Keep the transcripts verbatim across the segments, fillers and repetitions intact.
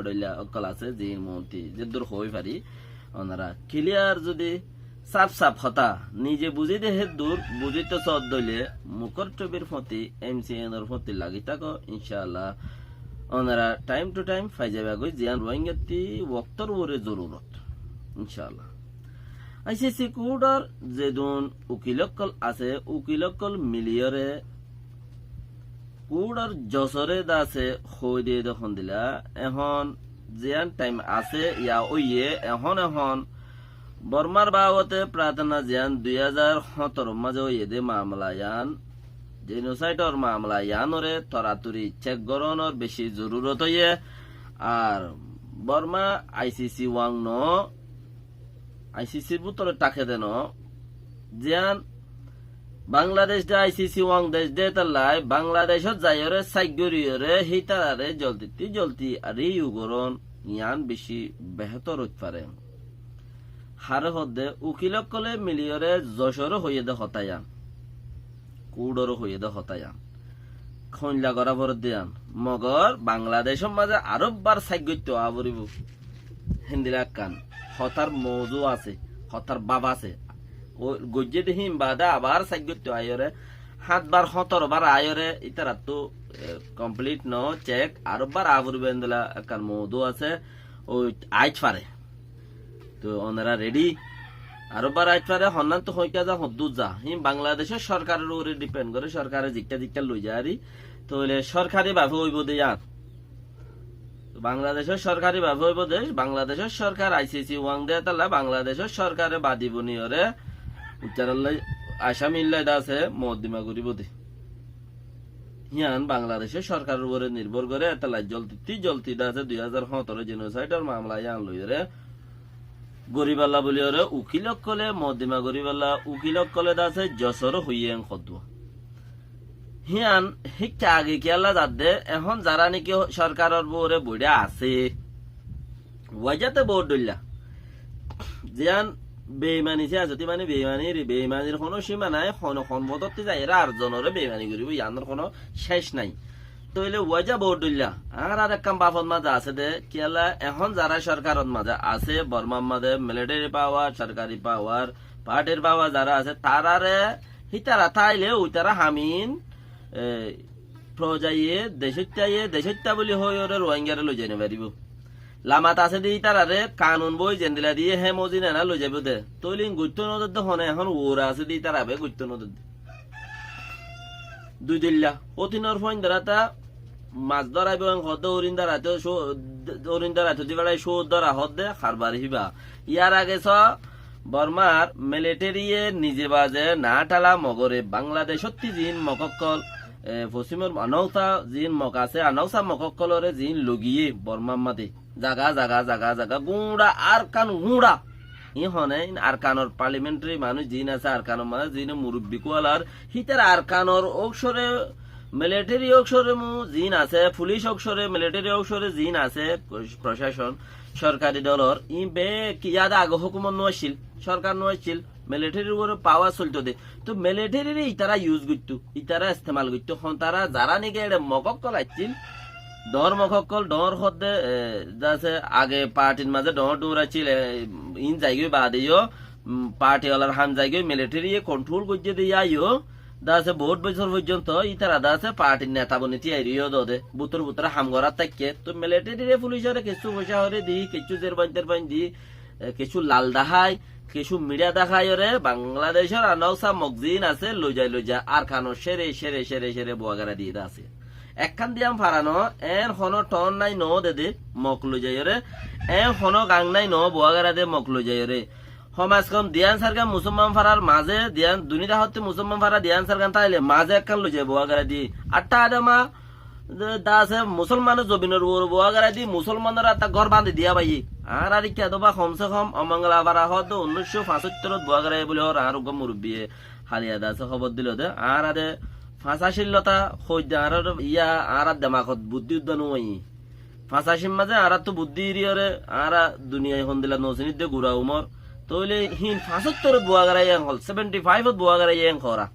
dhoilla ókkol asé, ziín montri zeddur hoói fari. Onora kiliyar zodi saf saf hotá nize buzí de héddur buzíto sodde óile mukór thobir fóti, em si enor fóti lagi táko, incálla onora thaim thu thaim fai zaibagói, ziyán Ruáingattí woktór uore zorurot, incálla. Ai si si kudor zedún ukil ókkol asé, ukil ókkol miliyóre kudor josóre de asé hoói diyé de hondilla, ehón ziyán thaim asé ya óiye, ehón ehón Bormar babote prathona ziyán dui házar hóñtoro mazé óiye de mamala yían, jenosaidor mamala yíanoré toratori cek gorónor beci zorurot óiye. Ar Borma ai si si wang noó, ai si sir bútore táke de noó. Ziyán Bangladec de ai si si wang dec de hétallai Bangladecót zaiyóre saik goríyoré hítararé zoldittú zoldi riyu gorón, yían beci behétor óit fare. Haré hoódde ukil ókkolé miliyóre josóre hoiyé de hotá yían, kudoré hoiyé de hotá yían. Hoilla gorá foredde yían. Mogor Bangladecór mazé aró bar saik goittó aá foribóu. Héndilla ekkán hotár mouzu asé, hotár báb asé. Ó goijjé de híin baade abar saik goittó aiyóre, háñt bar, hóñtoro bar aiyóre, ítarattú, e, komplít noó, cek, aró bar aá foribóu héndilla ekkán mouzu asé. Ói, aij fare. Toi onora redi? Aró bar aij fare, honnán tu hoikká za, hoddúr za. Híin Bangladecór sorkaror uore dhipend goré, sorkare zikká zikká loi zaári. Toile sorkari bafe óibou de yían. Bangladecór sorkari bafe óibou de, Bangladecór sorkar ai si si wang de hétalla, Bangladecór sorkare badi boniyoré, uccarallai, asamillai de asé, moddima goríbou de. Hían Bangladecór sorkaror uore nirbór goré, hétalla zoldittú zoldi de asé, dui házar hóñtoro jenosaidor mamala yían loiyoré, goríballa bóliyoré ukil ókkolé, moddima goríballa ukil ókkolé de asé, josóre hoiyé en hoddúa. Hían híkka age kiyólla zadde, ehón zará niki sorkaror uore boiçá asé, uáiza te bout dhoilla. Ziyán beimani, siyasoti mani beimani, beimani, beimani honó címa nai, hon, hon fotótti zaiyóre ar zonoré beimani goríbou, yíanor honó céc nai. Toile uáiza bout dhoilla. Añárar ekkán bafot mazé asé de, kiyólla ehón zará sorkarot mazé asé, Bormar mazé militeri pawar, sorkari pawar, partir pawar zará asé, taráre hítara táile uitara ham iín, e, forozaye, decóittaye, decóitta bóli hoiyóre Ruáingaré loizai nofaribóu. Lamat asé de ítararé kanun boi zendilla diyé hé mozin ená loizaibóu de. Toile iín goittó nodedde hone, ehón uore asé de ítara be goittó nodedde. Dui dilla, ótinor fuain dóra ta mas dóraibou en hoódde, orin dóraito, orin dóraito di beçai cóur dóra hoódde, harbari híba. Yar age só, Bormar militériye nize baze naáthala mogoré Bangladecótti ziín mok ókkol, e, fosímor anóusa ziín mok asé, anóusa mok ókkolóre ziín logiyé Bormar mazé zaga, zaga, zaga, zaga, gúñça, Arkan gúñça. Iín hone, iín Arkanor parliamentary manúic ziín asé, Arkanor mazé ziín murubbi kualar, hítara Arkanor óukcóre, militeri óukcóre mu ziín asé, fulic óukcóre, militeri óukcóre ziín asé, procacon, sorkari dolor, iín bekkí yáde age hókumot no accíl, sorkar no accíl, militerir uore pawar solto de. Toi militerire ítara yus goittó, ítara estemal goittó. Hon tara zará niki eçe mok ókkol accíl, dhoóñr mok ókkol, dhoóñr hoódde, e, de asé age partir mazé dhoóñr dhoóñr accíl, e, iín zaigói baade yó, mm, parti olar ham zaigói, militériye kontrol goijjé de yá yó, de asé bout bosór foijjonto ítara de asé partir neta boni tíyari yó dode, bútore bútore ham gorát táikke. Toi militerire fulicoré kessú foicá horé di, kessú zerbain terbain di, e, kessú lal dahái, kessú miçá daháiyoré Bangladecór anóusa mok ziín asé loizai loizai Arkanor cére cére cére cére buagara diyé de asé. Ekkán diyán fara noó, eén honó thon nái noó dede mok loizaiyoré, eén honó gang nái noó buagara de mok loizaiyoré. Hom az hom diyán sargan musolman farar mazé, diyán duni dahotti musolman fara diyán sargan táile mazé ekkán loizai buagara diyé. Ar tháde ma de, de asé, musolmanor zobinor uore buagara di, musolmanor atta gór bandi diya baiye. Añárar ikká doba homse hom Omongla fara hoódde unnúiccó fañsóttorot buagara buli hoór, añár uggúa murubbiye haliya de asé hóbor dilo de. Añára de fañsacir lota hoóidde añárar iya, añárar demagot buddí uddá nuaiye. Fañsacir mazé añárattu buddí iriyóre, añára duniyai hondila nosinidde gura umor. Tóile híin fañsóttorot buagara iyén hol, seventy five ot buagara iyén hora.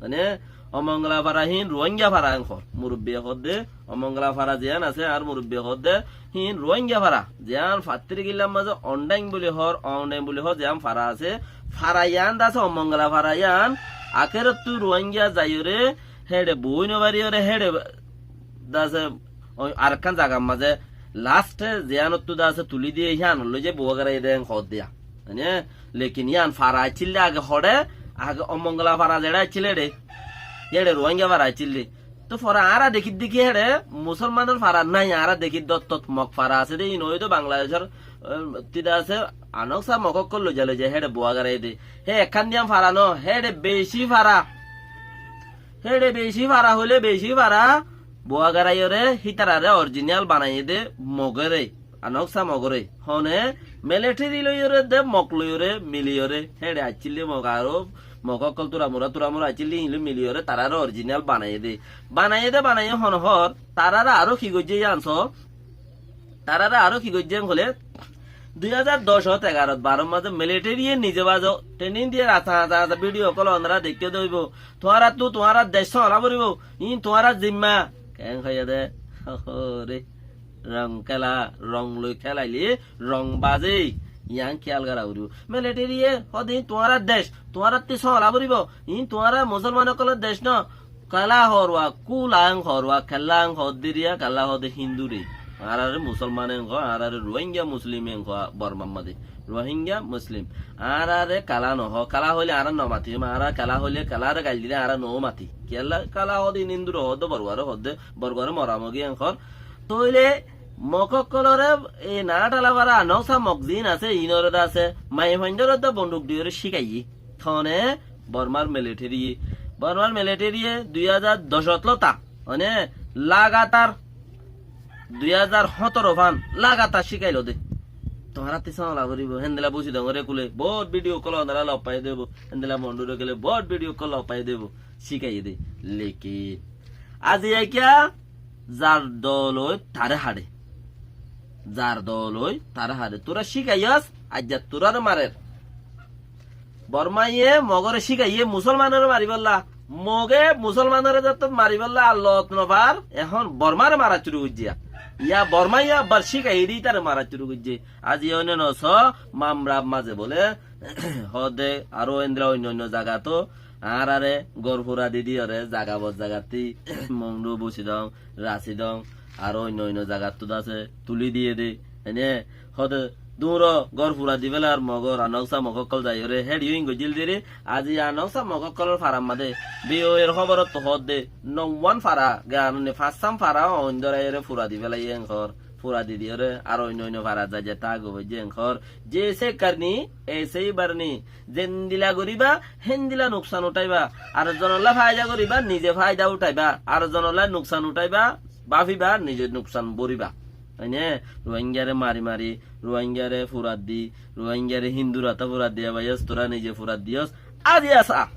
Mane, Omongola fara híin Ruáingga fara en hoór. Murubbiye hoódde, Omongola fara ziyán asé, añár murubbiye hoódde, híin Ruáingga fara. Ziyán Fattirkillar mazé Ondain buli hoór, Ondain buli hoór, ziyán fara asé, fara yían de asé, Omongola fara yían, akérottú Ruáingga zaiyóre, héçe boói nofariyóre, héçe de asé, oi, arekkán zagar mazé last e ziyánottú de asé tulí diyé, híanollói ze buwá goráiye dé en hoódde yá. Mane, lekin yían fara accíl dé age hoçé, age Omongola fara zeçé accíl héçe. Héçe Ruáingga fara accíl dé. Tóu fore añára dekír dé ki héçe, Musólmanor fara nái, añára dekír dé ottót Mog fara asé dé, íin óiye dé Bangladecór, em, tide asé, Anoksa Mog ókkol loizai loizai héçe buwá goráiye dé. Hé ekkán diyán fara noó, héçe bicí fara. Héçe bicí fara hoilé bicí fara, buwá goráiyoré, hítararé orijinal banaiyé dé Mogoré, Anoksa Mogoré. Hone, militeri loiyoré dé Mog loiyoré, miliyóre, héçe accíl dé Mog aró, Mog ókkol turamura, turamura accíl dé, híin loi miliyóre, tararé orijinal banaiyé dé. Banaiyé dé, banaiyé hone hoór, tararé aró ki goijjé yían soó, tararé aró ki goijjé hoilé, dui házar doc ot, egarot, barot mazé militeri ye nize bazo trening diyé, asá asá asá vidiyo ókkol onora deikkó dé óibo. Tuáñrattú tuáñrar dec sómala foribó, iín tuáñrar zimma. Keén hoiyé dé? Óre, rong kéla, rong loi kélailé, rong bazé, yián kiyál gora foribó. Militeri ye hoó dé iín tuáñrar dec, tuáñrattú sómala foribó, iín tuáñra musolman ókkolor dec no. Kala horuwa, kula en horuwa, kala en hoódde riya, kala hoódde Hindure. Añáráre Musolman en hoó, añáráre Rohingya Muslim en hoó, Bormar mazé. Rohingya Muslim. Añáráre kala no hoó, kala hoilé añára no mati, añára kala hoilé, kaláre gail dile añára no mati. Kiyólla kala hoódde Hindure hoódde, Borguare hoódde, Borguare moramogi en hoór. Tóile Mog ókkolore e Naátala fara Anoksa Mog ziín asé, iínoré de asé, maiyafuaindóre de bonduk diyóre cíkaiyé. Hone Bormar militeri ye, Bormar militeri ye dui házar doc ot lóta, mane lagatar dui házar hóñtoro fán lagatar cíkailó dé. Tuáñrattú sómala foribó, héndilla Busidong óre kule, bout vidiyo ókkol onora loi faiyé dé, héndilla Mondure kule, bout vidiyo ókkol loi faiyé dé, cíkaiyé dé. Lekin aziya kiyá zar dol ói taré haçe. Zar dol ói taré haçe. Tuáñra cíkaiyós, aijja tuáñrare marer. Bormaye Mogore cíkaiyé Musolmanore maribólla. Moge Musolmanore zettót maribólla ar lot no far, ehón Bormare mara cúru goijjé. Yá Bormaye abbar cíkaiyé dé ítare mara cúru goijjé. Aziya óine no soó, Mamra mazé bóle, hoódde aró endilla oinno oinno zagat ó añáráre gór fura di diyóre, zaga bot zagattú, Mongdu, Busidong, Rasidong, aró oinno oinno zagattú de asé, tulí diyé dé. Ene, hoódde, dúñro gór fura di félar Mogor, Anoksa Mog ókkol zaiyóre, héçe yó íin goijjíl dé ré, azi Anoksa Mog ókkolor farar mazé, B O A r hóborottú hoódde, no uán fara, ge anoni fañssán fara, oin dóraiyóre fura di félaiyé en hoór, fura di diyóre, aró oinno oinno fara zai zai táa goijjé en hoór, jeise karni, eise hí barni, zendilla goríba, héndilla nuksan utáiba. Ar zonolla faida goríba, nize faida utáiba. Ar zonolla nuksan utáiba, báfiba, nize nuksan bóriba. Óine, Ruáingare mari mari, Ruáingare furat di, Ruáingare Hindure furat di, abaiyós, tuáñra nize furat diyós. Aziya sa.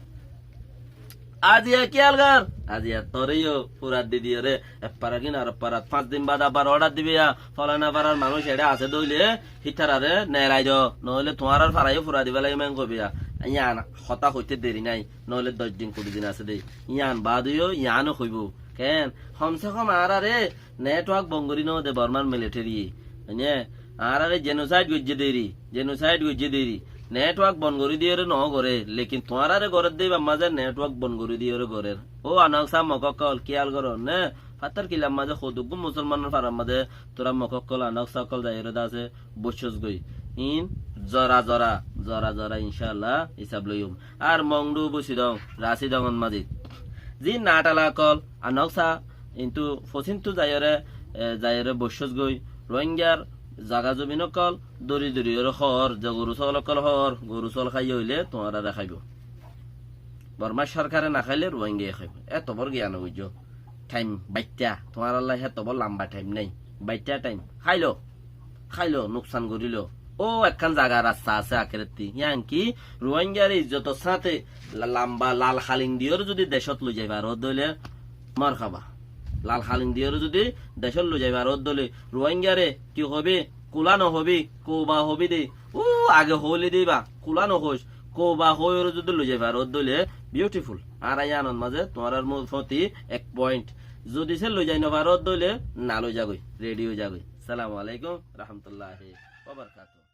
Aziya kiyál gor? Aziya toré yó furat di diyóre, ek farar gín arek farat, fañs din bad abbar ordar dibe yá, folana farar manúic eçé asé dé óile, hítararé neelai do, noóile tuáñrar fara yó fura di félaiyum en hoibo yá. Yián hotá hoité deri nái, noóile doc din kuri din asé dé. Yián baade yó yián ó hoibo. Keén? Homse hom añáráre network bon gorí no de Bormar militeri ye. Mane, añáráre genocide goijjé deri, genocide goijjé deri. Network bon gorí diyóre no goré, lekin tuáñráre gorér dé ibá mazé network bon gorí diyóre gorér. Ó Anoksa Mog ókkol, kiyál goró né? Fattar Kilar mazé hoduggún Musolmanor farar mazé tuáñra Mog ókkol, Anoksa ókkol zaiyóre de asé, boiccós goi. Iín zora zora, zora zora, incálla, isab loiyum. Ar Mongdu, Busidong, Rasidong ot mazé. Ziín Naátala ókkol, Anoksa, intú fosíntú zaiyóre, e, zaiyóre boiccós goi. Ruáingar zaga zobin ókkol dóri dóri yóre hoór, ze goru sóol ókkol hoór, goru sóol háiye óile tuáñráre háibo. Bormar sorkare no háile Ruáingaye háibo. Eto bor giyan goijjó. Thaim baitta, tuáñralla héto bor lamba thaim nái. Baitta thaim. Háilo. Háilo, nuksan gorílo. Ó ekkán zaga rasta asé akérottú. Yián ki, Ruáingare izzotor sáñte la-, lamba lal haling diyóre zudi decót loizai faró dóile, marhaba. Lal haling diyóre zudi decót loizai faró dóile, Ruáingare ki hoibi, kula no hoibi, kouba hoibi de. Ó age hoóile de ibá, kula no hoóis, kouba hoóiyore zudi loizai faró dóile, beautiful. Añára yíanor mazé tuáñrar mo-, foti ek point. Zodi se loi zai no faro de óile, no loi zagói, ready ói zagói. Assalamu alaikum warahmatulláhi wabarakátuhu.